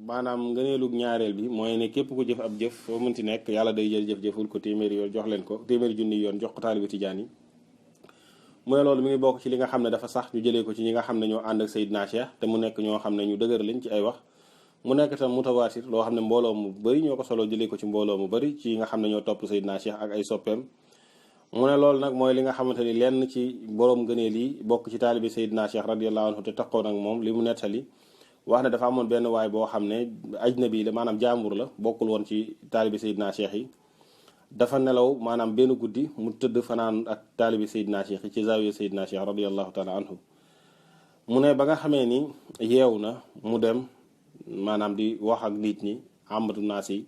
maanaam ngëneelug ñaareel bi mooy ne képp ku jëf ab jëf foo mënti nekk yàlla day jël jëf-jëful ko téeméeri yoon jox leen ko téeméeri junni yoon jox ko taalibi tijaan yi mu ne loolu mi ngi bokk ci li nga xam ne dafa sax ñu jëlee ko ci ñi nga xam ne ñoo ànd ak Seydina Cheikh te mu nekk ñoo xam ne ñu dëgër lañ ci ay wax mu nekk tam mutawaatir loo xam ne mbooloo mu bëri ñoo ko solo jëlee ko ci mbooloo mu bëri ci nga xam ne ñoo topp Seydina Cheikh ak ay soppeem mu ne loolu nag mooy li nga xamante ni lenn ci boroom ngëneel yi bokk ci taalibi Seydina Cheikh radiyallahu anhu te taxoon ak moom li mu nettali wax ne dafa amoon benn waay boo xam ne ajnabi la maanaam jaambur la bokkul woon ci taalibi Seydina Cheikh yi dafa nelaw maanaam benn guddi mu tëdd fanaan ak taalibi Seydina Cheikh yi ci zawiya Seydina Cheikh radiyallahu taala anhu mu ne ba nga xamee ni yeew na mu dem maanaam di wax ak nit ñi amatu naas yi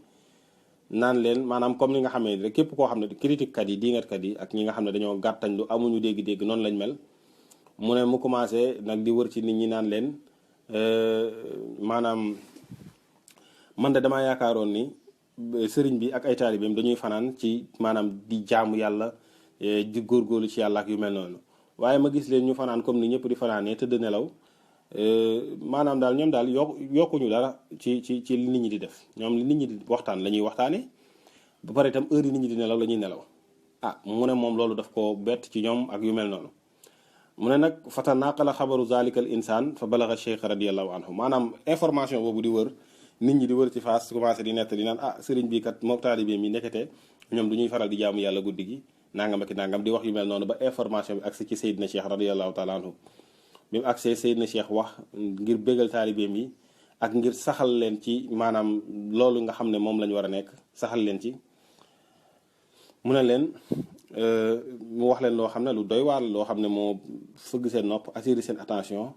naan leen maanaam comme ni nga xamee ni rek képp koo xam ne critique kat yi diingatkat yi ak ñi nga xam ne dañoo gàttañ lu amuñu dégg-dégg noonu lañ mel mu ne mu commencé nag di wër ci nit ñi naan leen maanaam man de damaa yaakaaroon ni sëriñ bi ak ay taalibeem dañuy fanaan ci maanaam di jaamu yàlla di góorgóorlu ci yàlla ak yu mel noonu waaye ma gis leen ñu fanaan comme ni ñëpp di fanaanee tëdd nelaw maanaam daal ñoom daal yokkuñu dara ci li nit ñi di def ñoom li nit ñi di waxtaan la ñuy waxtaanee ba pare itam heure yi nit ñi di nelaw la ñuy nelaw mu ne moom loolu daf ko bett ci ñoom ak yu mel noonu mu ne nag fata naqala xabaru zalika al insaan fa balaga cheikh radiallahu anhu maanaam information boobu di wër nit ñi di wër ci faas commencé di nett di naan sëriñ bi kat mook taalibe mi nekkete ñoom du ñuy faral di jaamu yàlla guddi gi nangam ak nangam di wax yu mel noonu ba information bi agsi ci Seydina Cheikh radiallahu taala anhu bi mu agsee Seydina Cheikh wax ngir bégal taalibe mi ak ngir saxal leen ci maanaam loolu nga xam ne moom lañ war a nekk saxal leen ci mu ne leen mu wax leen loo xam ne lu doy waar loo xam ne moo fëgg seen nopp attirer seen attention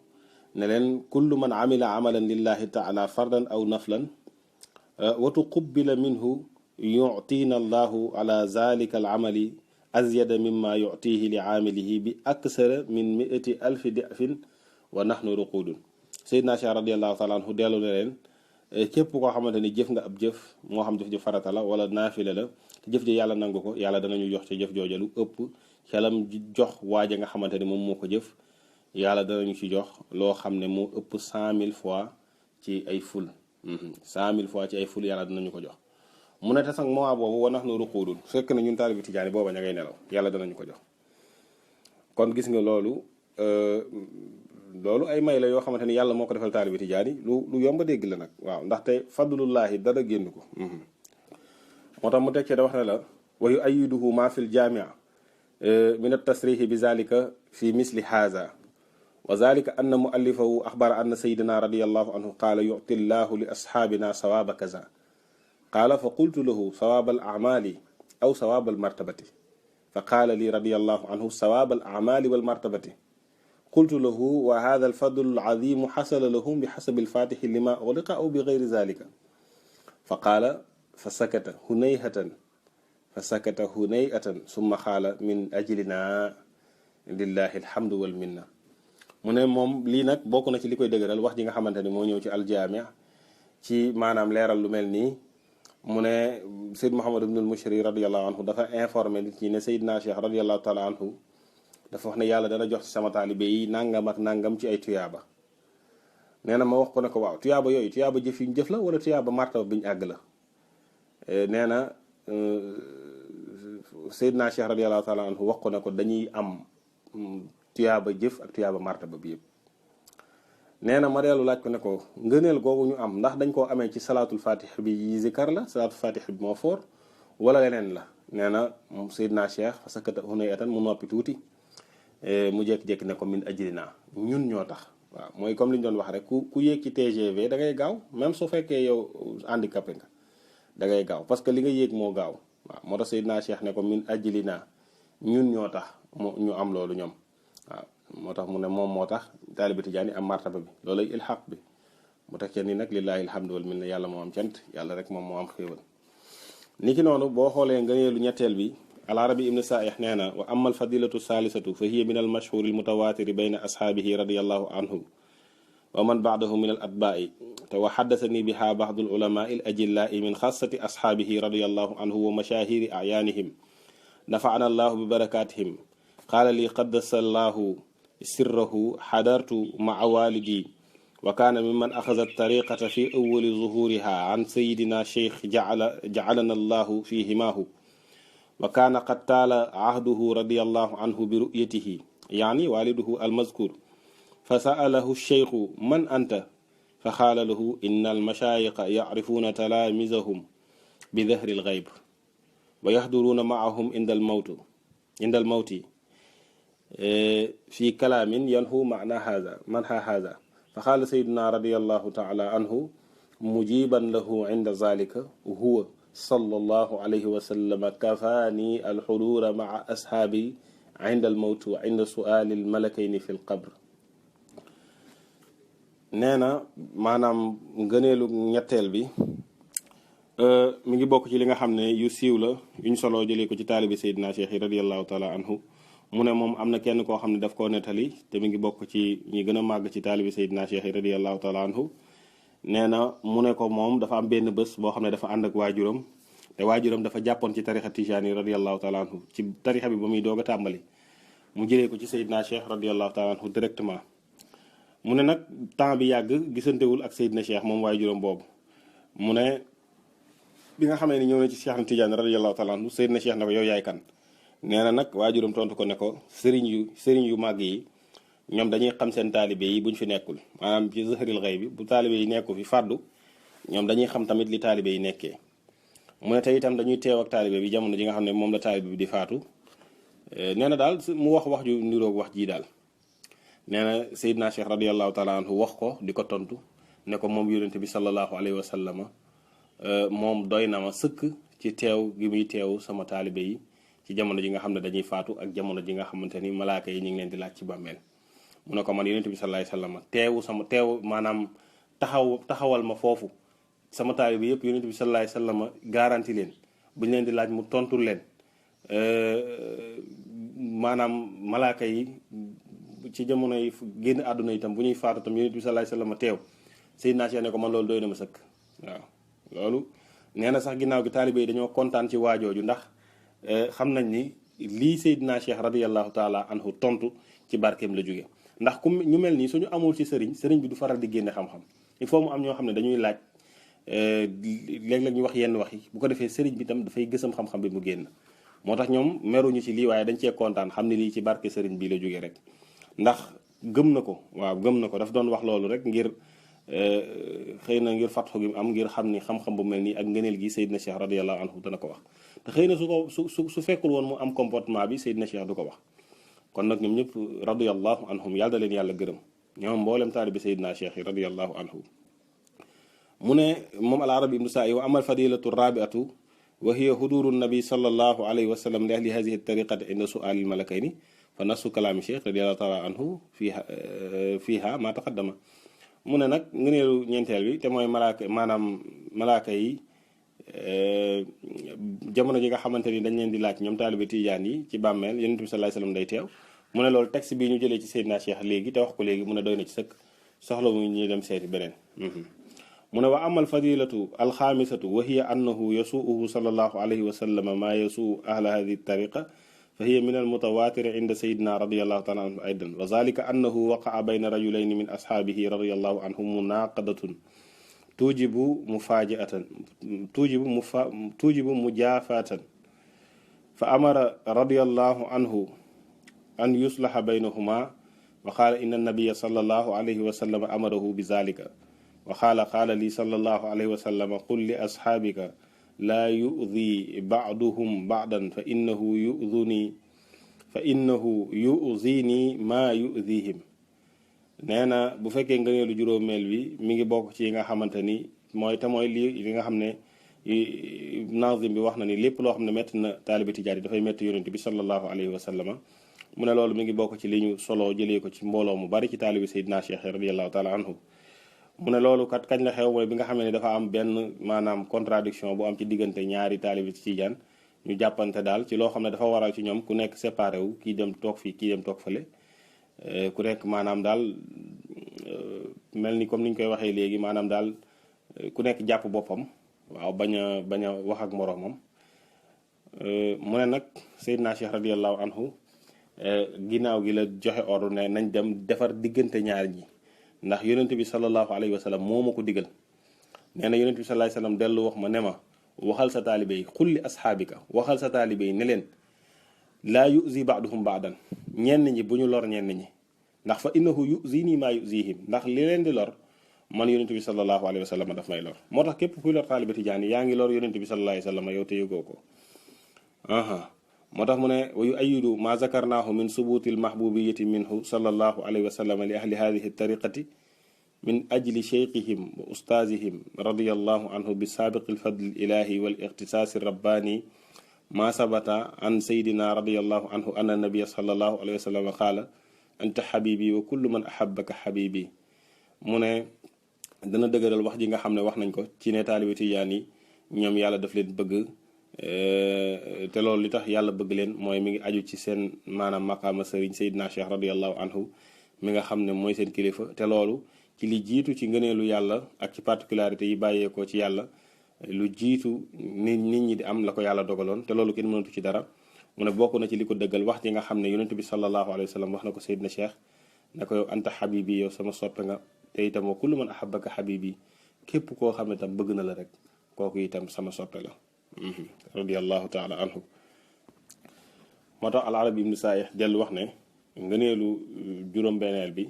ne leen kullu man amila amalan lillahi taala fardan aw naflan wa tuqubila minhu yu'tina allahu ala zalika al amali azyada mimma yu'tihi li aamilihi bi aksara min 100,000 da'fin wa nahnu ruqudun Seydina Cheikh radiyallahu taala anhu dellu ne leen képp koo xamante ni jëf nga ab jëf moo xam jëf ji farata la wala naafila la te jëf ji yàlla nangu ko yàlla danañu jox ci jëf jooja lu ëpp xelam jox waaja nga xamante ni moom moo ko jëf yàlla danañu ci jox loo xam ne moo ëpp 100,000 fois ci ay ful 100,000 fois ci ay ful yàlla danañu ko jox mu ne te sax moment boobu wa nahnu ruqudun fekk na ñun taalibi tijaani booba ña ngay nelaw yàlla danañu ko jox kon gis nga loolu ay may la yoo xamante ni yàlla moo ko defal taalibi tijaani lu yomba dégg la nag waaw ndaxte fadlullahi dara génn ko moo tax mu teg ci da wax ne la wa yu'ayyiduhu ma fil jaami' min at-tasrihi bi zalika fi misli haza wa zalika anna muallifahu axbara anna sayyidina radiyallahu anhu qaala yu'ti llahu li asxaabina sawaaba kaza qaala fa qultu lahu sawaaba al a'maali aw sawaaba al martabati fa qaala li radiyallahu anhu sawaaba al a'maali wal martabati qultu lahu wa haadha al fadlu al azimu xasala lahum bi xasabi al faatixi lima ughliqa aw bi gayri zalika fa qaala fa sakata hunay'atan summa qaala min ajlina lillahi alhamdu wal minna mu ne moom lii nag bokk na ci li koy dëgëral wax ji nga xamante ni moo ñëw ci aljaami ci maanaam leeral lu mel nii mu ne Seyd Muhammad ibnul Mushri radiyallahu anhu dafa informé nit ñi ne Seydina Cheikh radiyallahu taala anhu dafa wax ne yàlla dana jox ci sama taalibe yi nangam ak nangam ci ay tuyaaba nee na ma wax ko ne ko waaw tuyaaba yooyu tuyaaba jëf yi ñu jëf la wala tuyaaba martaba bi ñu àgg la nee na Seydina Cheikh radiyallahu taala anhu wax ko ne ko dañuy am tuyaaba jëf ak tuyaaba martaba bi yëpp nee na ma dellu laaj ko ne ko ngëneel googu ñu am ndax dañ koo amee ci salaatul fatih bi yi zikar la salaatul fatih bi moo foor wala leneen la nee na Seydina Cheikh fa sakata hunayatan mu noppi tuuti mu jékki-jékki ne ko min ajrina ñun ñoo tax waaw mooy comme li ñu doon wax rek ku yéeg ci TGV da ngay gaaw même su fekkee yow handicapé nga da ngay gaaw parce que li nga yéeg moo gaaw waaw moo tax Seydina Cheikh ne ko min ajrina ñun ñoo tax ñu am loolu ñoom waaw moo tax mu ne moom moo tax taalibi tijaani am martaba bi loolay ilxaq bi mu teg ca ni nag lillahi alhamdu wal minna yàlla moo am cant yàlla rek moom moo am xéewal ni ki noonu boo xoolee ngëneelu ñetteel bi al-Arabi ibn Saih nee na wa amma al-fadilatu saalisatu fa hiya min al-mashhur al-mutawatiri bayna ashaabihi radiyallahu anhu wa man ba'dahu min al-atba'i te wa haddasani biha ba'du al-ulama'i al-ajilla'i min khassati ashaabihi radiyallahu anhu wa mashahiri a'yanihim nafa'ana allahu bi barakatihim qaala li qaddasa allahu sirrahu hadartu ma'a walidi wa kaana mimman axada tariqata fi awali zuhuriha an sayidina cheikh jacalana allahu fi himaahu wa kaana qad taala ahduhu radiallahu anhu bi ru'yatihi yaani waliduhu almazkur fa sa'alahu cheikhu man anta fa qaala lahu inna almashayiqa yacrifuuna talaamizahum bi dahri alxayb wa yaxduruuna maahum inda almawti fi kalaamin yanhu maana haza fa qaala sayiduna radiallahu taala anhu mujiban lahu inda zalika huwa sallallahu alayhi wa sallam kafaani alxudura maa ashaabi inda almawt wa inda suaali almalakayni fi lqabr. nee na maanaam ngëneelu ñetteel bi mi ngi bokk ci li nga xam ne yu siiw la yuñ soloo jëlee ko ci taalibi Seydina Cheikh yi radiallahu taala anhu mu ne moom am na kenn koo xam ne daf koo nettali te mi ngi bokk ci ñi gën a màgg ci taalibi Seydina Cheikh yi radiallahu taala anhu nee na mu ne ko moom dafa am benn bés boo xam ne dafa ànd ak waajuram te waajuram dafa jàppoon ci tarixa tijaan yi radiallahu taala anhu ci tarixa bi ba muy doog a tàmbali mu jëlee ko ci Seydina Cheikh radiallahu taala anhu directement. mu ne nag temps bi yàgg gisantewul ak Seydina Cheikh moom waajuram boobu mu ne bi nga xamee ni ñëw na ci Cheikh Tidiane radiyallahu taala anhu Seydina Cheikh ne ko yow yaay kan. nee na nag waajuram tontu ko ne ko sëriñ yu màgg yi ñoom dañuy xam seen taalibe yi buñ fi nekkul maanaam ci zahril ghaib bi bu taalibe yi nekku fi fàddu ñoom dañuy xam tamit li taalibe yi nekkee. mu ne tey itam dañuy teew ak taalibe bi jamono ji nga xam ne moom la taalibe bi di faatu nee na daal mu wax ju niroog wax jii daal. nee na Seydina Cheikh radiallahu taala anhu wax ko di ko tontu ne ko moom yonente bi sallallahu alayhi wa sallama moom doy na ma sëkk ci teew gi muy teew sama taalibe yi ci jamono ji nga xam ne dañuy faatu ak jamono ji nga xamante ni malaaka yi ñu ngi leen di laaj ci bàmmeel. mu ne ko man yonente bi sallallahu alayhi wa sallama teew maanaam taxawal ma foofu sama taalibe yëpp yonente bi sallallahu alayhi wa sallama garanti leen buñ leen di laaj mu tontul leen maanaam malaaka yi ci jamono yi génn àdduna itam bu ñuy faatu tam yonent bi sallallahu alayhi wasallam teew Seydina Cheikh ne ko man loolu doy na ma sëkk. waaw loolu nee na sax ginnaaw gi taalibe yi dañoo kontaan ci waajooju ndax xam nañ ni lii Seydina Cheikh radiyallahu taala anhu tontu ci barkeem la jóge ndax ku ñu mel nii suñu amul ci sëriñ bi du faral di génne xam-xam il faut mu am ñoo xam ne dañuy laaj léeg-léeg ñu wax yenn wax yi bu ko defee sëriñ bi tam dafay gësam xam-xam bi mu génn moo tax ñoom meruñu ci lii waaye dañ cee kontaan xam ne lii ci barke sëriñ bi la jóge rek ndax gëm na ko daf doon wax loolu rek ngir xëy na ngir fatxu gi am ngir xam ni xam-xam bu mel nii ak ngëneel gi Seydina Cheikh radiyallahu anhu dana ko wax te xëy na su fekkul woon mu am comportement bi Seydina Cheikh du ko wax. kon nag ñoom ñëpp radiyallahu anhum yàlla leen yàlla gërëm ñoom mboolem taalibi Seydina Cheikh yi radiyallahu anhu. mu ne moom al arabi ibnu sa'i wa amal fadilatu rabiatu wa hiya huduru nabi sallallahu alayhi wa sallam li ahli hadihi tariqati inda su'alil malakayni fa nasu kalaami Cheikh radiyallahu taala anhu fiiha ma taqaddama. mu ne nag ngëneelu ñeenteel bi te mooy malaaka yi jamono ji nga xamante ni dañ leen di laaj ñoom taalibe tijaan yi ci bàmmeel yonent bi sallallahu alayhi wasallam day teew. mu ne loolu texte bii ñu jëlee ci Seydina Cheikh léegi te wax ko léegi mu ne doy na ci sëkk soxla mu ñu dem seeti beneen. mu ne wa amal fadilatu alxaamisatu wa hiya annahu yasuuhu sallallahu alayhi wa sallam maa yasuu ahla hadihi tariqa fa hiya min almutawatir inda sayidina radiallahu taala anhu aydan wa zalika annahu waqaa bayna rajulayni min ashaabihi radiallahu anhum munaqadatun tujibu mujaafatan fa amara radiallahu anhu an yuslaha baynahuma wa qaala inna annabiya sallallahu alayhi wa sallam amarahu bi zalika wa qaala li sallallahu alayhi wa sallam qul li asxaabika laa yu'di ba'duhum ba'dan fa innahu yu'zini maa yu'dihim. nee na bu fekkee ngëneelu juróomeel bi mi ngi bokk ci yi nga xamante ni mooy li nga xam ne nazim bi wax na ni lépp loo xam ne métti na taalibe tijaan yi dafay métti yonent bi sallallahu alayhi wa sallam. mu ne loolu mi ngi bokk ci li ñu solo jëlee ko ci mbooloo mu bari ci taalibe Seydina Cheikh radiyallahu taala anhu. mu ne loolu kat kañ la xew mooy bi nga xam ne dafa am benn maanaam contradiction bu am ci diggante ñaari taalibe ci tijaan ñu jàppante daal ci loo xam ne dafa waral ci ñoom ku nekk séparé wu kii dem toog fii kii dem toog fële ku nekk maanaam daal mel ni comme ni ñu koy waxee léegi maanaam daal ku nekk jàpp boppam waaw bañ a wax ak moroomam. mu ne nag Seydina Cheikh radiyallahu anhu ginnaaw gi la joxe ordre ne nañ dem defar diggante ñaar ñi ndax yonent bi sallallahu alayhi wa sallam moo ma ko digal. nee na yonent bi sallallahu alayhi wa sallam dellu wax ma ne ma waxal sa taalibe yi xulli asxaabika waxal sa taalibe yi ne leen laa yuzi baaduhum baadan ñenn ñi bu ñu lor ñenn ñi ndax fa innahu yuzini maa yuzihim ndax li leen di lor man yonent bi sallallahu alayhi wa sallam daf may lor. moo tax képp kuy lor taalibe tijaan yi yaa ngi lor yonent bi sallallahu alayhi wa sallam yow te yëgoo ko. moo tax mu ne wa yuayidu ma zakarnaahu min subutil mahbubiyati minhu sallallahu alayhi wa sallam li ahli hadihi tariqati min ajli cheikhihim wa ustaazihim radiyallahu anhu bi saabiqi lfadli ilahi wal ixtisaasi rabbaani ma sabata an saydina radiyallahu anhu anna nabiya sallallahu alayhi wa sallam qaala anta xabibi wa kullu man ahabaka xabibi. mu ne dana dëgëral wax ji nga xam ne wax nañ ko ci ne taalibe tijaan yi ñoom yàlla daf leen bëgg te loolu li tax yàlla bëgg leen mooy mi ngi aju ci seen maanaam maqaama sëriñ saydina cheikh radiyallahu anhu mi nga xam ne mooy seen kilifa te loolu ci li jiitu ci ngëneelu yàlla ak ci particularité yi bàyyeekoo ci yàlla lu jiitu nit ñi di am la ko yàlla dogaloon te loolu kenn mënatu ci dara. mu ne bokk na ci li ko dëggal wax ji nga xam ne yonent bi sallallahu alayhi wa sallam wax na ko Seydina Cheikh na ko yow anta xabibi yow sama soppe nga te itam wa kullu man ahabbaka xabibi képp koo xam ne tam bëgg na la rek kooku itam sama soppe la radiyallahu taala anhu. moo tax al arabi ibnu saayix dellu wax ne ngëneelu juróom-benneel bi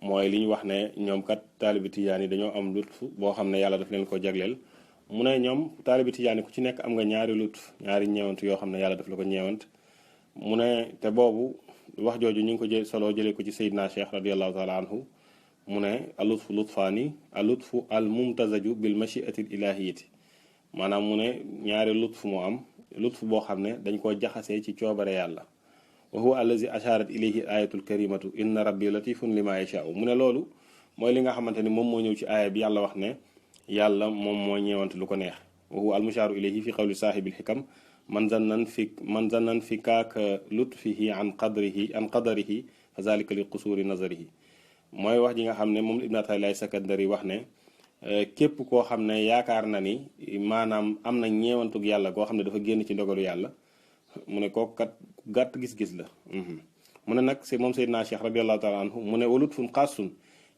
mooy li ñu wax ne ñoom kat taalibi tijaan yi dañoo am lutf boo xam ne yàlla daf leen ko jagleel. mu ne ñoom taalibi tijaan yi ku ci nekk am nga ñaari lutf ñaari ñeewant yoo xam ne yàlla daf la ko ñeewant. mu ne te boobu wax jooju ñu ngi ko solo jëlee ko ci Seydina Cheikh radiyallahu taala anhu. mu ne alutfu lutfaani alutfu al mumtazaju bil machiati l ilahiyati maanaam mu ne ñaari lutf moo am lutf boo xam ne dañ koo jaxasee ci coobare yàlla. wa huwa allazi asharat ilayhi ayatul karimatu inna rabbi latifun lima yashaau. mu ne loolu mooy li nga xamante ni moom moo ñëw ci aaya bi yàlla wax ne yàlla moom moo ñeewante lu ko neex. wa huwa almushaaru ilayhi fi qawli saahibil xikam man zannan fi kaaka lutfihi an qadarihi fa zalika li qusuuri nazarihi. mooy wax ji nga xam ne moom ibn Ataylaay Sakandari wax ne képp koo xam ne yaakaar na ni maanaam am na ñeewantug yàlla koo xam ne dafa génn ci ndogalu yàlla mu ne kooku kat gàtt gis-gis la. mu ne nag moom Seydina Cheikh radiyallahu taala anhu mu ne wa lutfun xaasun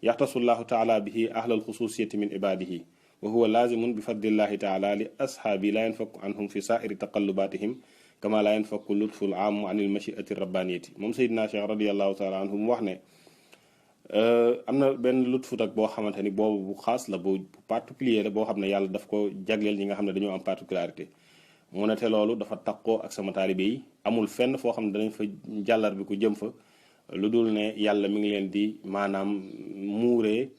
yaxtasu llahu taala bihi ahlal xususiyati min ibadihi wa huwa lazimun bi fadlillahi taala li ashaabi la yanfaku anhum fi saairi taqallubatihim kama la yanfaku lutful aamu an il machiati rabbaniyati. moom Seydina Cheikh radiyallahu taala anhu mu wax ne am na benn lutfut ak boo xamante ni boobu bu xaas la bu particulier la boo xam ne yàlla daf ko jagleel ñi nga xam ne dañoo am particularité. mu ne te loolu dafa taqoo ak sama taalibe yi amul fenn foo xam ne danañ fa jàllar bi ku jëm fa lu dul ne yàlla mi ngi leen di maanaam muuree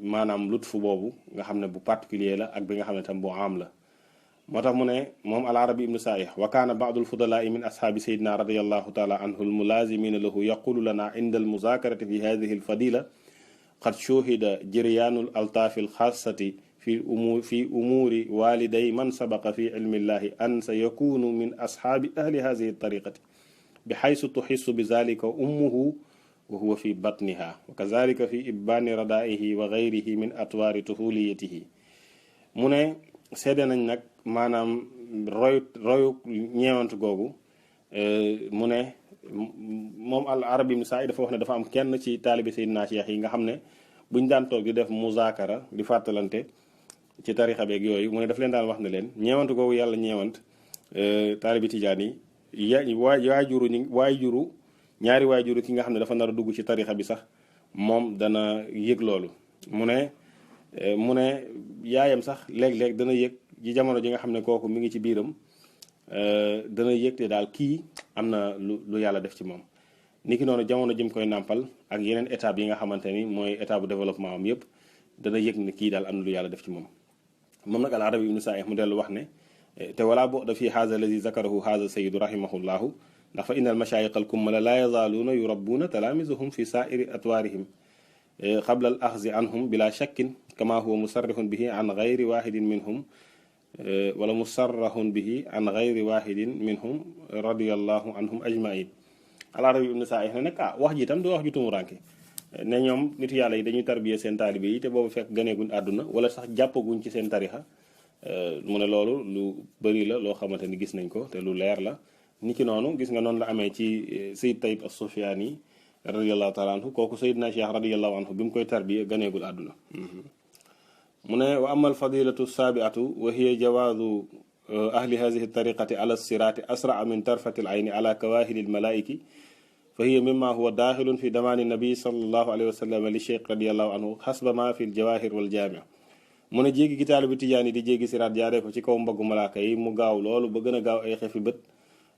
maanaam lutfu boobu nga xam ne bu particulier la ak bi nga xam ne tam bu am la. moo tax mu ne moom al arabi ibnu saayix wa kaana baadu alfudalaa min ashaabi sayidina radiallahu taala anhu almulazimina lahu yaqulu lana inda almuzakarati fi hadihi alfadila qad shuhida jiryaanu altaafi alxaasati fi umuuri waliday man sabaqa fi ilmi llahi an sa yakunu min ashaabi ahli hadihi tariqati bi xaysu tuxissu bi zalika ummuhu wa huwa fi batniha wa kazalika fi ibbaani radaihi wa gayrihi min atwaari tuhuliyatihi. mu ne seede nañ nag maanaam royu ñeewant googu. mu ne moom al arabi ibn Saïd dafa wax ne dafa am kenn ci taalibi Seydina Cheikh yi nga xam ne buñ daan toog di def muzaakara di fàttalante ci tarixa beeg yooyu mu ne daf leen daan wax ne leen ñeewant googu yàlla ñeewant taalibi tijaan yi waajuru ñaari waajuru ki nga xam ne dafa nar a dugg ci tarixa bi sax moom dana yëg loolu. mu ne yaayam sax léeg-léeg dana yëg ci jamono ji nga xam ne kooku mi ngi ci biiram dana yëg te daal kii am na lu yàlla def ci moom. niki noonu jamono jëm koy nàmpal ak yeneen étape yi nga xamante ni mooy étape bu développement am yëpp dana yëg ne kii daal am na lu yàlla def ci moom. moom nag al arabi ibnu saih mu dellu wax ne te wala bu'da fi haza allazi zakarahu haza sayidu rahimahullahu ndax fa innal mashayiq al kummala la yazaaluuna yurabbuuna talaamisahum fi saairi atwaarihim qabla al axzi anhum bila shakkin kama huwa musarrihun bihi an gayri wahidin minhum wala musarrahun bihi an gayri wahidin minhum radiyallahu anhum ajmain. al arabi ibnu saih ne nag wax ji itam du wax ju tumuranke ne ñoom nit yàlla yi dañuy tarbiya seen taalibe yi te boobu fekk ganeeguñ àdduna wala sax jàppaguñ ci seen tarixa. mu ne loolu lu bëri la loo xamante ni gis nañ ko te lu leer la. niki noonu gis nga noonu la amee ci Sayyid Tayyib as-Sufyaani radiallahu taala anhu kooku sayidna cheikh radiallahu anhu bi mu koy tarbiya ganeegul àdduna mu ne wa amal fadilatu saabiatu wa hiya jawaazu ahli hadihi tariqati ala siraati asraa min tarfati al ayni ala kawahili al malaiki fa hiya mimma huwa daaxilun fi damaani nabi sallallahu alayhi wa sallam li cheikh radiallahu anhu xasba ma fi l jawahir wal jaami mu ne jéggi gi taalibu tijaan yi di jéggi siraat jaaree ko ci kaw mbaggu malaaka yi mu gaaw loolu ba gën a gaaw ay xefi bët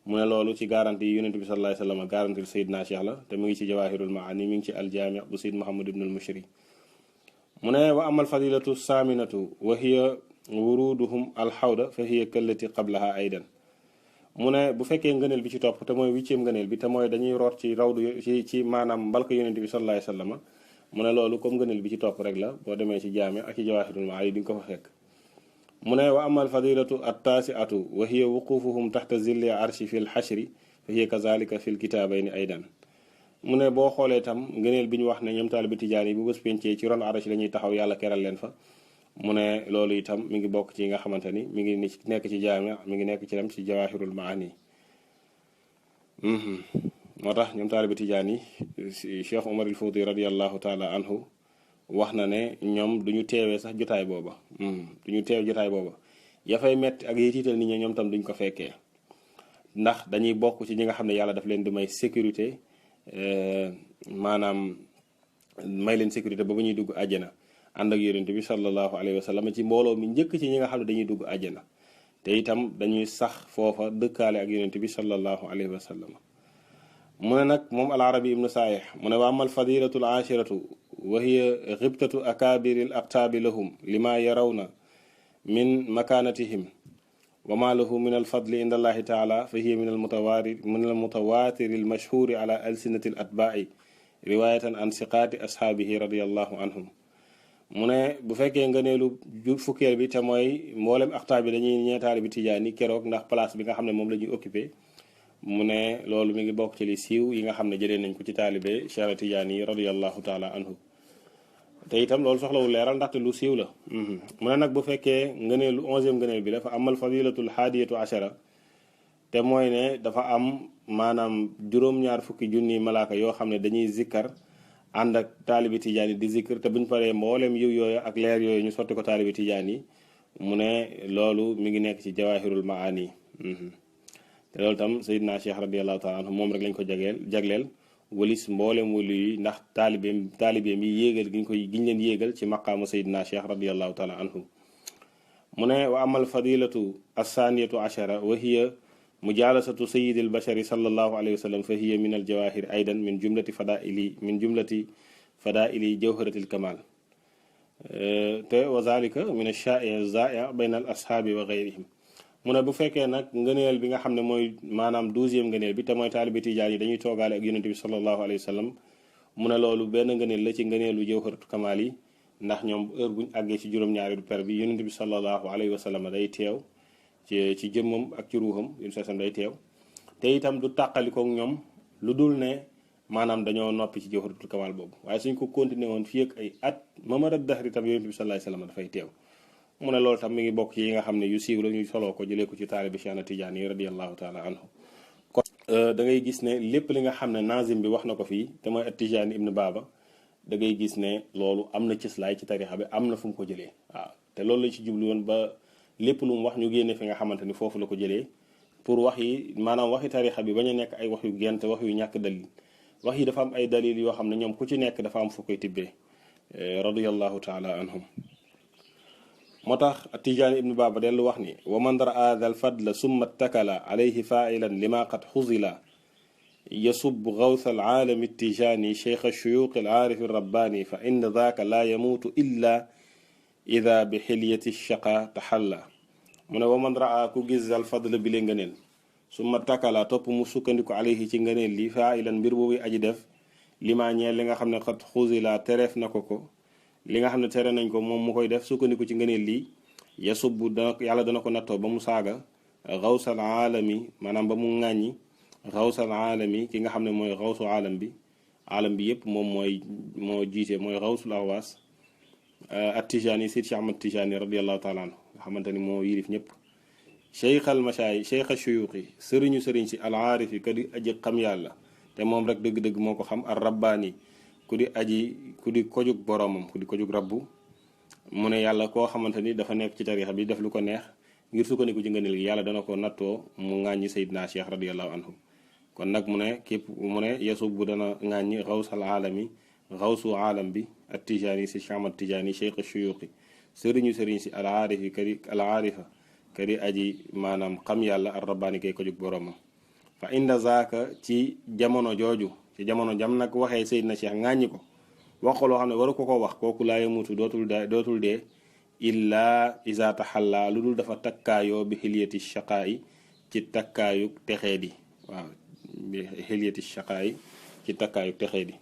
mu ne loolu ci garanti yi yonent bi sallallahu alayhi wa sallam garanti sayidna cheikh la te mu ngi ci jawahirul maani mi ngi ci aljaami bu sayid muhammad ibn al mushri mu ne wa amal fadilatu saaminatu wa hiya wuruduhum alxawda fa hiya kallati qablaha aydan mu ne bu fekkee ngëneel bi ci topp te mooy huitième ngëneel bi te mooy dañuy root ci rawdu ci maanaam mbalka yonent bi sallallahu alayhi wa sallam mu ne loolu comme ngëneel bi ci topp rek la boo demee ci jaami ak ci jawahirul maani di nga ko fa fekk mu ne wa amal fadilatu attaasiatu wa hiya wuqufuhum taxta zilli arshi fi lxashri fa hiya kazalika fi lkitaabayni aydan mu ne boo xoolee tam ngëneel bi ñu wax ne ñoom taalibi tijaan yi bu bés pencee ci ron arsh la ñuy taxaw yàlla keral leen fa mu ne loolu itam mi ngi bokk ci nga xamante ni mi ngi nekk ci jaami mi ngi nekk ci dem ci jawahirul maani moo tax ñoom taalibi tijaan yi Cheikh Omar il Fouti radiallahu taala anhu wax na ne ñoom duñu teewee sax jotaay booba duñu teew jotaay booba ya fay metti ak yi tiital nit ñi ñoom tam duñ ko fekkee ndax dañuy bokk ci ñi nga xam ne yàlla daf leen di may sécurité maanaam may leen sécurité ba bu ñuy dugg àjjana ànd ak yonent bi sallallahu alayhi wa sallam ci mbooloo mi njëkk ci ñi nga xam ne dañuy dugg àjjana te itam dañuy sax foofa dëkkaale ak yonent bi sallallahu alayhi wa sallam mu ne nag moom al arabi ibnu saayih mu ne wa amal fadilatu al ashiratu wa hiya xibtatu akaabiril aqtaabi lahum lima yarawna min makaanatihim wa ma lahu min alfadli inda allahi taala fa hiya min almutawaatiri almashhuuri ala alsinati al atbaa'i riwaayatan an siqaati ashaabihi radiallahu anhum mu ne bu fekkee ngëneelu fukkeel bi te mooy mboolem aqtaab bi dañuy ñeetaali bi tijaan yi keroog ndax place bi nga xam ne moom la ñuy occupé mu ne loolu mi ngi bokk ci li siiw yi nga xam ne jëlee nañ ko ci taalibe Cheikh Tijaan yi radiallahu taala anhu te itam loolu soxlawul leeral ndaxte lu siiw la mu ne nag bu fekkee ngëneelu 11e ngëneel bi dafa amal fadilatul haadiyatu ashara te mooy ne dafa am maanaam juróom-ñaar fukki junni malaaka yoo xam ne dañuy zikkar ànd ak taalibi tijaan yi di zikkar te buñ paree mboolem yiw yooyu ak leer yooyu ñu sotti ko taalibi tijaan yi mu ne loolu mi ngi nekk ci jawahirul maani te loolu tam sayidna cheikh radiallahu taala anhu moom rek lañ ko jagleel walis mboolem wali yi ndax taalibeem yi yéegal giñ leen yéegal ci maqaamu sayidna cheikh radiallahu taala anhu mu ne wa amal fadilatu assaniyatu ashara wa hiya mujalasatu sayidi albashari sallallahu alayhi wa sallam fa hiya min aljawahir aydan min jumlati fadaili jawharati alkamal te wa zalika min alshaa'i zaia bayna al ashaabi wa gayrihim mu ne bu fekkee nag ngëneel bi nga xam ne mooy maanaam 12e ngëneel bi te mooy taalibi tijaan yi dañuy toogaale ak yonente bi sallallahu alayhi wa sallam mu ne loolu benn ngëneel la ci ngëneelu jawharatu kamal yi ndax ñoom heure buñ àggee ci juróom-ñaareelu per bi yonente bi sallallahu alayhi wa sallam day teew ci jëmmam ak ci ruuxam yun sasam day teew te itam du tàqalikook ñoom lu dul ne maanaam dañoo noppi ci jawharatul kamal boobu waaye suñ ko continué woon fii ak ay at mamara dahri tam yonente bi sallallahu alayhi wa sallam dafay teew mu ne loolu tam mi ngi bokk ci yi nga xam ne yu siiw la ñuy soloo ko jëlee ko ci taalibi Cheikh Tijaan yi radiallahu taala anhu kon da ngay gis ne lépp li nga xam ne nazim bi wax na ko fii te mooy Tijaani ibnu Baaba da ngay gis ne loolu am na cëslaay ci tarixa bi am na fu mu ko jëlee waaw te loolu la ci jublu woon ba lépp lu mu wax ñu génne fi nga xamante ni foofu la ko jëlee pour wax yi maanaam waxi tarixa bi bañ a nekk ay wax yu gent wax yu ñàkk dalil wax yi dafa am ay dalil yoo xam ne ñoom ku ci nekk dafa am fu koy tibbee radiallahu taala anhum moo tax Tijaani ibnu Baaba dellu wax ni wa man raa dal fadla summa takala alayhi failan lima qad xuzila yasub gawsa alaalami tijaani cheikh shuyuq alaarif rabbaani fa inna daaka laa yamuutu illa ida bi xilyati shaqa taxalla mu ne wa man raa ku gis dal fadla bi le ngëneel summa takala topp mu sukkandiku alayhi ci ngëneel li failan mbir boobu aji def lima ñeel li nga xam ne qad xuzila tereef na ko li nga xam ne tere nañ ko moom mu koy def sukkandiku ci ngëneel lii yasubbu yàlla dana ko nattoo ba mu saaga xawsal aalami maanaam ba mu ŋàññi xawsal aalami ki nga xam ne mooy xawsu aalam bi yépp moom moo jiite mooy xawsul awaas at tijaani Seydi Cheikh Ahmad Tijaani radiallahu taala anhu nga xamante ni moo yilif ñëpp cheikh al mashaay cheikh al shuyuuxi sëriñ si al aarifi ka di aji xam yàlla te moom rek dëgg-dëgg moo ko xam ar rabbaani ku di kojug boromam ku di kojug rabbu mu ne yàlla koo xamante ni dafa nekk ci tarixa bi def lu ko neex ngir sukkandiku ci ngëneel gi yàlla dana ko nattoo mu ŋàññi Seydina Cheikh radiallahu anhu kon nag mu ne képp mu ne yasub bu dana ŋàññi xawsal aalami xawsu aalam bi at tijaani si chamat tijaani cheikh shuyuqi sëriñ si al aarifi al aarifa kadi aji maanaam xam yàlla ar rabbaani kay ko jug boromam fa inda zaaka ci jamono jooju ci jamono jam nag waxee Seydina Cheikh ŋàññi ko wax ko loo xam ne waru ko wax kooku laa yamutu dootul dee illaa isa taxalla lu dul dafa takkaayoo bi xiliyati shaqaayi ci takkaayu texee di waaw bi xiliyati shaqaayi ci takkaayu texee di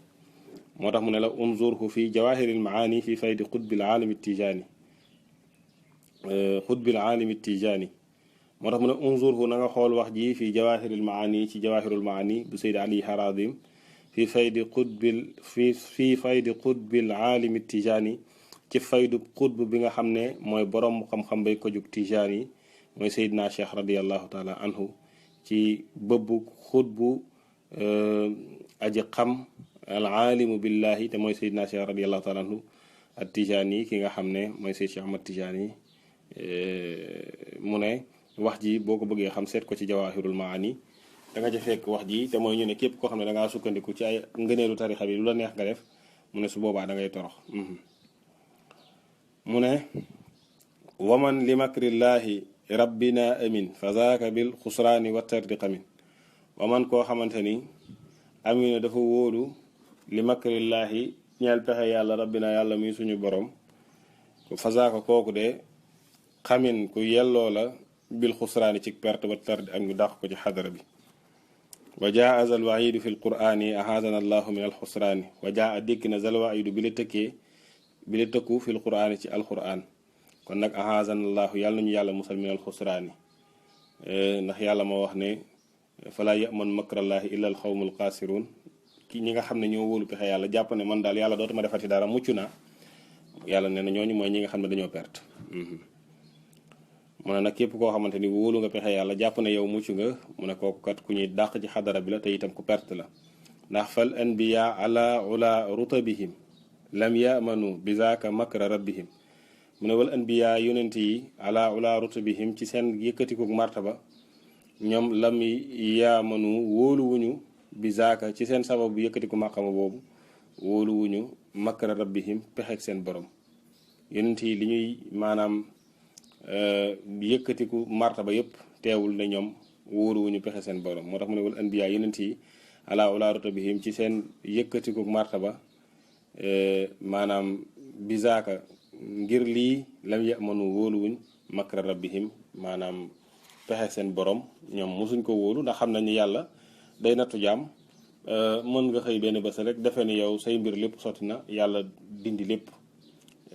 moo tax mu ne la unzurhu fi jawahiril maani fi faydi xutbil aalami tijaani moo tax mu ne unzurhu na nga xool wax ji fi jawahiril maani ci jawahirul maani bu Sayyid Ali Harazim fi faydi xutbil aalami tijaani ci faydu xutb bi nga xam ne mooy borom xam-xam bay ko jug tijaani mooy Seydina Cheikh radiallahu taala anhu ci bëbbu xutbu aji xam al aalimu billahi te mooy Seydina Cheikh radiallahu taala anhu at tijaani ki nga xam ne mooy Seyd Cheikh Ahmad Tijaani mu ne wax ji boo ko bëggee xam seet ko ci jawahirul maani da nga ca fekk wax ji te mooy ñu ne képp koo xam ne da ngaa sukkandiku ci ay ngëneelu tarixa bi lu la neex nga def mu ne su boobaa da ngay torox mu ne waman li makrillaahi rabbina amin fa zaaka bil xusraani wa tardiqa min waman koo xamante ni amina dafa wóolu li makrillaahi ñeel pexe yàlla rabbina yàlla muy suñu borom fa zaaka kooku de xamin ku yelloo la bil xusraani ci perte wa tardi ak ñu dàq ko ci xadara bi wa jaa zal waidu fi lqur'ani ahadana allahu min alxusraani wa jaa dikk na zal waidu bi la tëkku fi lqur'ani ci alqur'an kon nag ahadana allahu yàlla nañu yàlla musal min alxusraani ndax yàlla moo wax ne falaa yaman makrallahi illa alxawmu alxaasiruun ki ñi nga xam ne ñoo wóolu pexe yàlla jàpp ne man daal yàlla dootuma defati dara mucc naa yàlla ne na ñooñu mooy ñi nga xam ne dañoo perte mu ne nag képp koo xamante ni wóolu nga pexe yàlla jàpp ne yow mucc nga mu ne kooku kat ku ñuy dàq ci xadara bi la te itam ku perte la ndax fal anbiya ala ula rutabihim lam yamanu bi zaaka makra rabbihim mu ne wal anbiya yonent yi ala ula rutabihim ci seen yëkkatiku martaba ñoom lam yamanu wóoluwuñu bi zaaka ci seen sababu yëkkatiku maqama boobu wóoluwuñu makra rabbihim pexek seen borom yonent yi li ñuy maanaam yëkkatiku martaba yëpp teewul ne ñoom wóoruwuñu pexe seen borom moo tax mu ne wal anbiya yonent yi ala ula rutabihim ci seen yëkkatiku martaba maanaam bizaaka ngir lii lam yamanu wóoluwuñ makra rabbihim maanaam pexe seen borom ñoom mosuñ ko wóolu ndax xam nañu yàlla day nattu jaam mën nga xëy benn bés rek defe ni yow say mbir lépp sotti na yàlla dindi lépp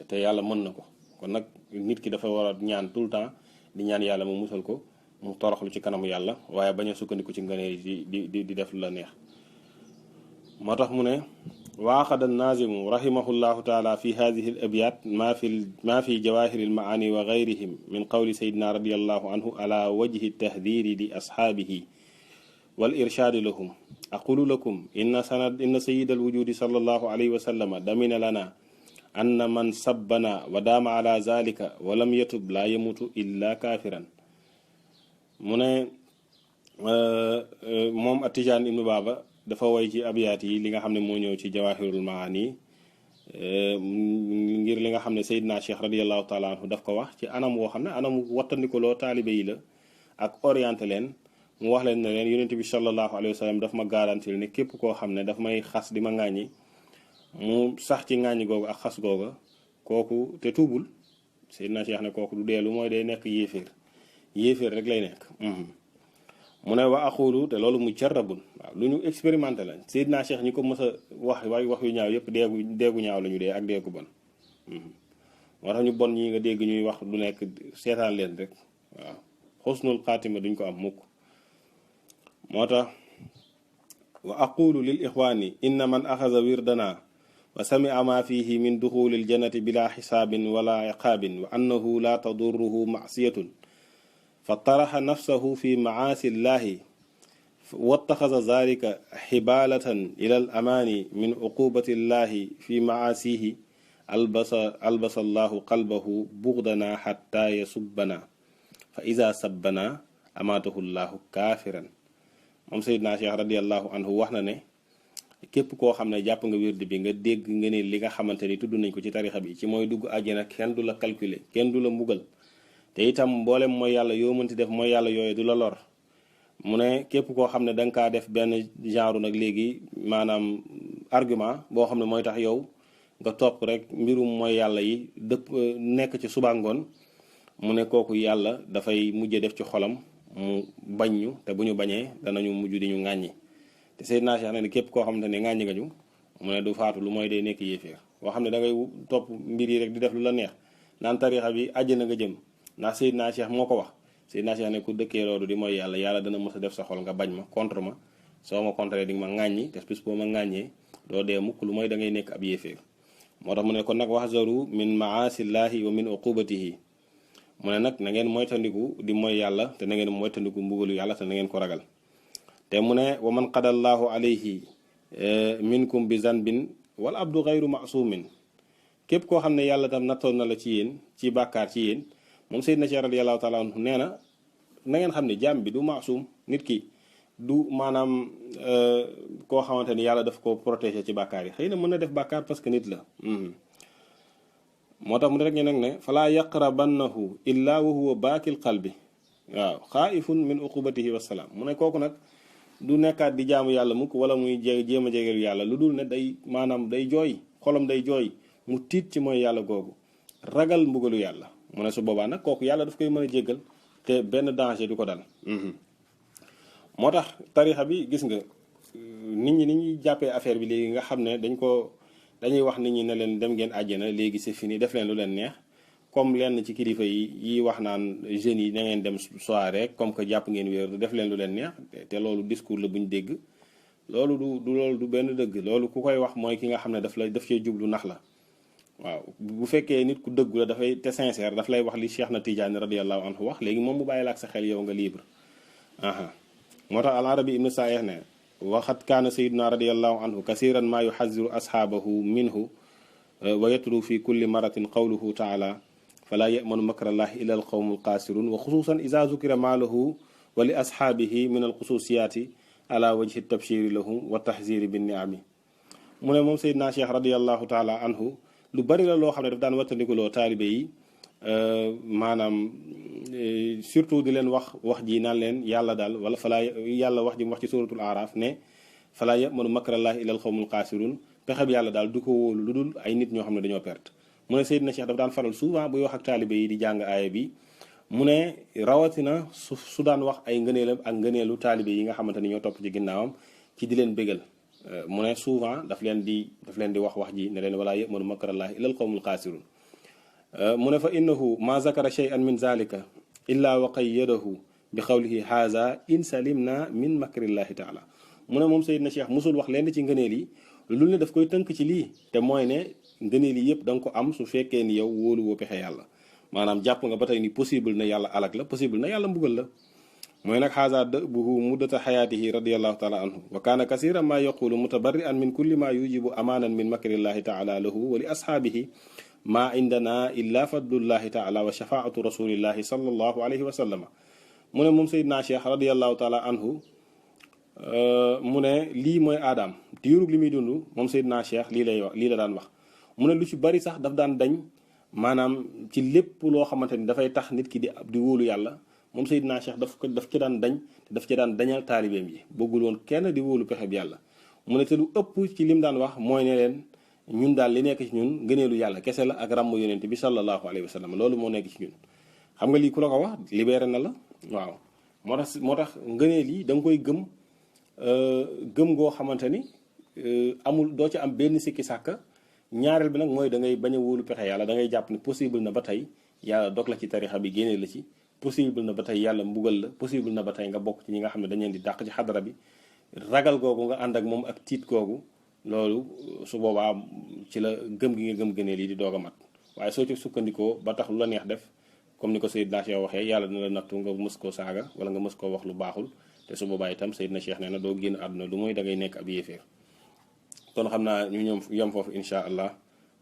te yàlla mën na ko kon nag nit ki dafa war a ñaan tout le temps di ñaan yàlla mu musal ko mu toroxlu ci kanamu yàlla waaye bañ a sukkandiku ci ngëneel di def lu la neex moo tax mu ne waaxada naazimu rahimahullahu taala fi hadihi al abyat ma fi jawahiri al maani wa gayrihim min qawli sayidina radiallahu anhu ala wajhi tahdiri li ashaabihi wal irshaadi lahum aqulu lakum inna sayida al wujudi sallallahu alayhi wa sallama damina lana anna man sabbana wa daama ala zalika wa lam yatub laa yamutu illa kaafiran mu ne moom Atijaan ibnu Baaba dafa woy ci abyaat yi li nga xam ne moo ñëw ci jawahirul maani ngir li nga xam ne Seydina Cheikh radiallahu taala anhu daf ko wax ci anam woo xam ne anam wattandikuloo taalibe yi la ak orienté leen mu wax leen ne leen yonent bi sallallahu alayhi wa sallam daf ma garantil ne képp koo xam ne daf may xas di ma ŋàññi mu sax ci ŋàññi googu ak xas googa kooku te tuubul Seydina Cheikh ne kooku du deelu mooy day nekk yéeféer rek lay nekk mu ne wa aqulu te loolu mu jarrabun waaw lu ñu expérimenté la Seydina Cheikh ñi ko mës a wax yu ñaaw yëpp deegu ñaaw la ñu dee ak deegu bon moo tax ñu bon ñi nga dégg ñuy wax du nekk seetaan leen rek waaw xusnul xaatima duñ ko am mukk moo tax wa aqulu lil ixwaani inna man axaza wirdana wa samia ma fihi min duxulil jannati bila xisaabin wala iqaabin wa annahu la tadurruhu macsiyatun fa taraxa nafsahu fi macaasi llahi wattaxasa zalika xibaalatan ila al amaani min uqubati llahi fi maasihi albasa allahu qalbahu bugdana xatta yasubbana fa ida sabbana amaatahu llahu kaafiran. moom Seydina Cheikh radiallahu anhu wax na ne képp koo xam ne jàpp nga wérdi bi nga dégg nga ne li nga xamante ni tudd nañ ko ci tarixa bi ci mooy dugg àjjana kenn du la calculer kenn du la mbugal te itam mboolem mooy yàlla yoo mënti def mooy yàlla yooyu du la lor. mu ne képp koo xam ne da nga kaa def benn genre nag léegi maanaam argument boo xam ne mooy tax yow nga topp rek mbirum mooy yàlla yi dëpp nekk ci suba ngoon mu ne kooku yàlla dafay mujj def ci xolam mu bañ ñu te bu ñu bañee danañu mujj di ñu ŋàññi. te Seydina Cheikh ne ni képp koo xamante ne ŋàññi nga ñu mu ne du faatu lu mooy day nekk yéeféer boo xam ne da ngay topp mbir yi rek di def lu la neex naan tarixa bi àjjana nga jëm ndax Seydina Cheikh moo ko wax. Seydina Cheikh ne ku dëkkee loolu di mooy yàlla yàlla dana mës a def sa xol nga bañ ma contre ma soo ma contre di nga ma ŋàññi te bis boo ma ŋàññee doo dee mukk lu mooy da ngay nekk ab yéeféer. moo tax mu ne kon nag waxzaru min maasillahi wa min uqubatihi mu ne nag na ngeen moytandiku di mooy yàlla te na ngeen moytandiku mbugalu yàlla te na ngeen ko ragal. te mu ne wa man qadallahu alayhi minkum bi zanbin wal abdu gayru masumin képp koo xam ne yàlla tam nattoon na la ci yéen ci bàkkaar ci yéen moom Seydina Cheikh radiyallahu taala anhu nee na ngeen xam ne jaam bi du maasum nit ki du maanaam koo xamante ni yàlla daf ko protéger ci bàkkaar yi xëy na mën na def bàkkaar parce que nit la. moo tax mu ne rek ñu nag ne falaa yaqrabannahu illa wa huwa baakil qalbi waaw xaaifun min uqubatihi wassalaam mu ne kooku nag du nekkaat di jaamu yàlla mukk wala muy jéem a jegeelu yàlla lu dul ne day maanaam day jooy xolam day jooy mu tiit ci mooy yàlla googu ragal mbugalu yàlla. mu ne su boobaa nag kooku yàlla daf koy mën a jéggal te benn danger du ko dal. moo tax tarixa bi gis nga nit ñi ni ñuy jàppee affaire bi léegi nga xam ne dañuy wax nit ñi ne leen dem ngeen àjjana léegi c'est fini def leen lu leen neex comme lenn ci kilifa yi wax naan jeunes yi na ngeen dem soirée comme que jàpp ngeen wéer def leen lu leen neex te loolu discours la bu ñu dégg loolu loolu du benn dëgg loolu ku koy wax mooy ki nga xam ne daf cee jublu nax la. waaw bu fekkee nit ku dëggu la dafay te sincère daf lay wax li Cheikh na Tidiane radiallahu anhu wax léegi moom mu bàyyi la ak sa xel yow nga libre. moo tax al-Arabi ibnu Saayih ne waxat kaana sayiduna radiallahu anhu kasiran maa yuxaziru ashaabahu minhu wa yatlu fi kulli maratin qawluhu taala falaa yamanu makrallahi illa al qawmu alqaasirun wa xususan ida zukira maa lahu wa li ashaabihi min alxususiyaati ala wajhi tabshiri lahum wa tahziri bin niami. mu ne moom sayiduna Cheikh radiallahu taala anhu lu bari la loo xam ne daf daan wattandikuloo taalibe yi maanaam surtout di leen wax ji naan leen yàlla daal wala falaa yàlla wax ji mu wax ci suratul araf ne falaa yamanu makrallahi ilal xawmul xaasirun pexeb yàlla daal du ko wóolu lu dul ay nit ñoo xam ne dañoo perte. mu ne Seydina Cheikh dafa daan faral souvent buy wax ak taalibe yi di jàng aaya bi mu ne rawatina su daan wax ay ngëneelam ak ngëneelu taalibe yi nga xamante ni ñoo topp ci ginnaawam ci di leen bégal. mu ne souvent daf leen di wax ji ne leen wala yamanu makrallahi ilal qawmul xaasirun. mu ne fa innahu ma zakara shay'an min zalika illa wa qayyadahu bi qawlihi haza in salimna min makrillahi taala. mu ne moom Seydina Cheikh musul wax leen ci ngëneel yi lu ne daf koy tënk ci lii te mooy ne ngëneel yi yëpp da nga ko am su fekkee ni yow wóolu woo pexe yàlla maanaam jàpp nga ba tey ni possible na yàlla alak la possible na yàlla mbugal la. mooy nag xaasa dëbuhu muddata xayaatihi radiallahu taala anhu wa kaana kasiran maa yaqulu mutabarri'an min kulli maa yujibu amaanan min makrillahi taala lahu wa li ashaabihi maa indana illa fadlullahi taala wa shafaatu rasulillahi sallallahu alayhi wa sallama. mu ne moom Seydina Cheikh radiallahu taala anhu mu ne lii mooy aadaam diirug li muy dund moom Seydina Cheikh lii la daan wax. mu ne lu ci bari sax daf daan dañ maanaam ci lépp loo xamante ni dafay tax nit ki di wóolu yàlla moom Seydina Cheikh daf ci daan dañ te daf ci daan dañal taalibeem yi bëggul woon kenn di wóolu pexe bi yàlla. mu ne te lu ëpp ci lim daan wax mooy ne leen ñun daal li nekk ci ñun ngëneelu yàlla kese la ak ràmm yonent bi sallallahu alayhi wa sallam loolu moo nekk ci ñun. xam nga lii ku la ko wax libéré na la waaw moo tax ngëneel yi da nga koy gëm goo xamante ni amul doo ci am benn sikki sàkka. ñaareel bi nag mooy da ngay bañ a wóolu pexe yàlla da ngay jàpp ne possible na ba tey yàlla dog la ci tarixa bi génnee la ci possible na ba tey yàlla mbugal la possible na ba tey nga bokk ci ñi nga xam ne dañ leen di dàq ci xadara bi ragal googu nga ànd ak moom ak tiit googu loolu su boobaa ci la gëm gi nga gëm gëneel yi di doog a mat waaye soo ci sukkandikoo ba tax lu la neex def comme ni ko Seydina Cheikh waxee yàlla dina la nattu nga mës koo saaga wala nga mës koo wax lu baaxul te su boobaa itam Seydina Cheikh nee na doo génn àdduna lu mooy da ngay nekk ab yéeféer kon xam naa ñu ñoom yem foofu insha allah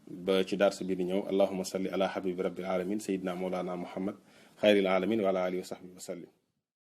ba ci dars bi di ñëw allahuma salli ala habibi rabbil alamin sayidina mawlana muhammad xayril alamin wa ala alihi wa sahbihi wa sallim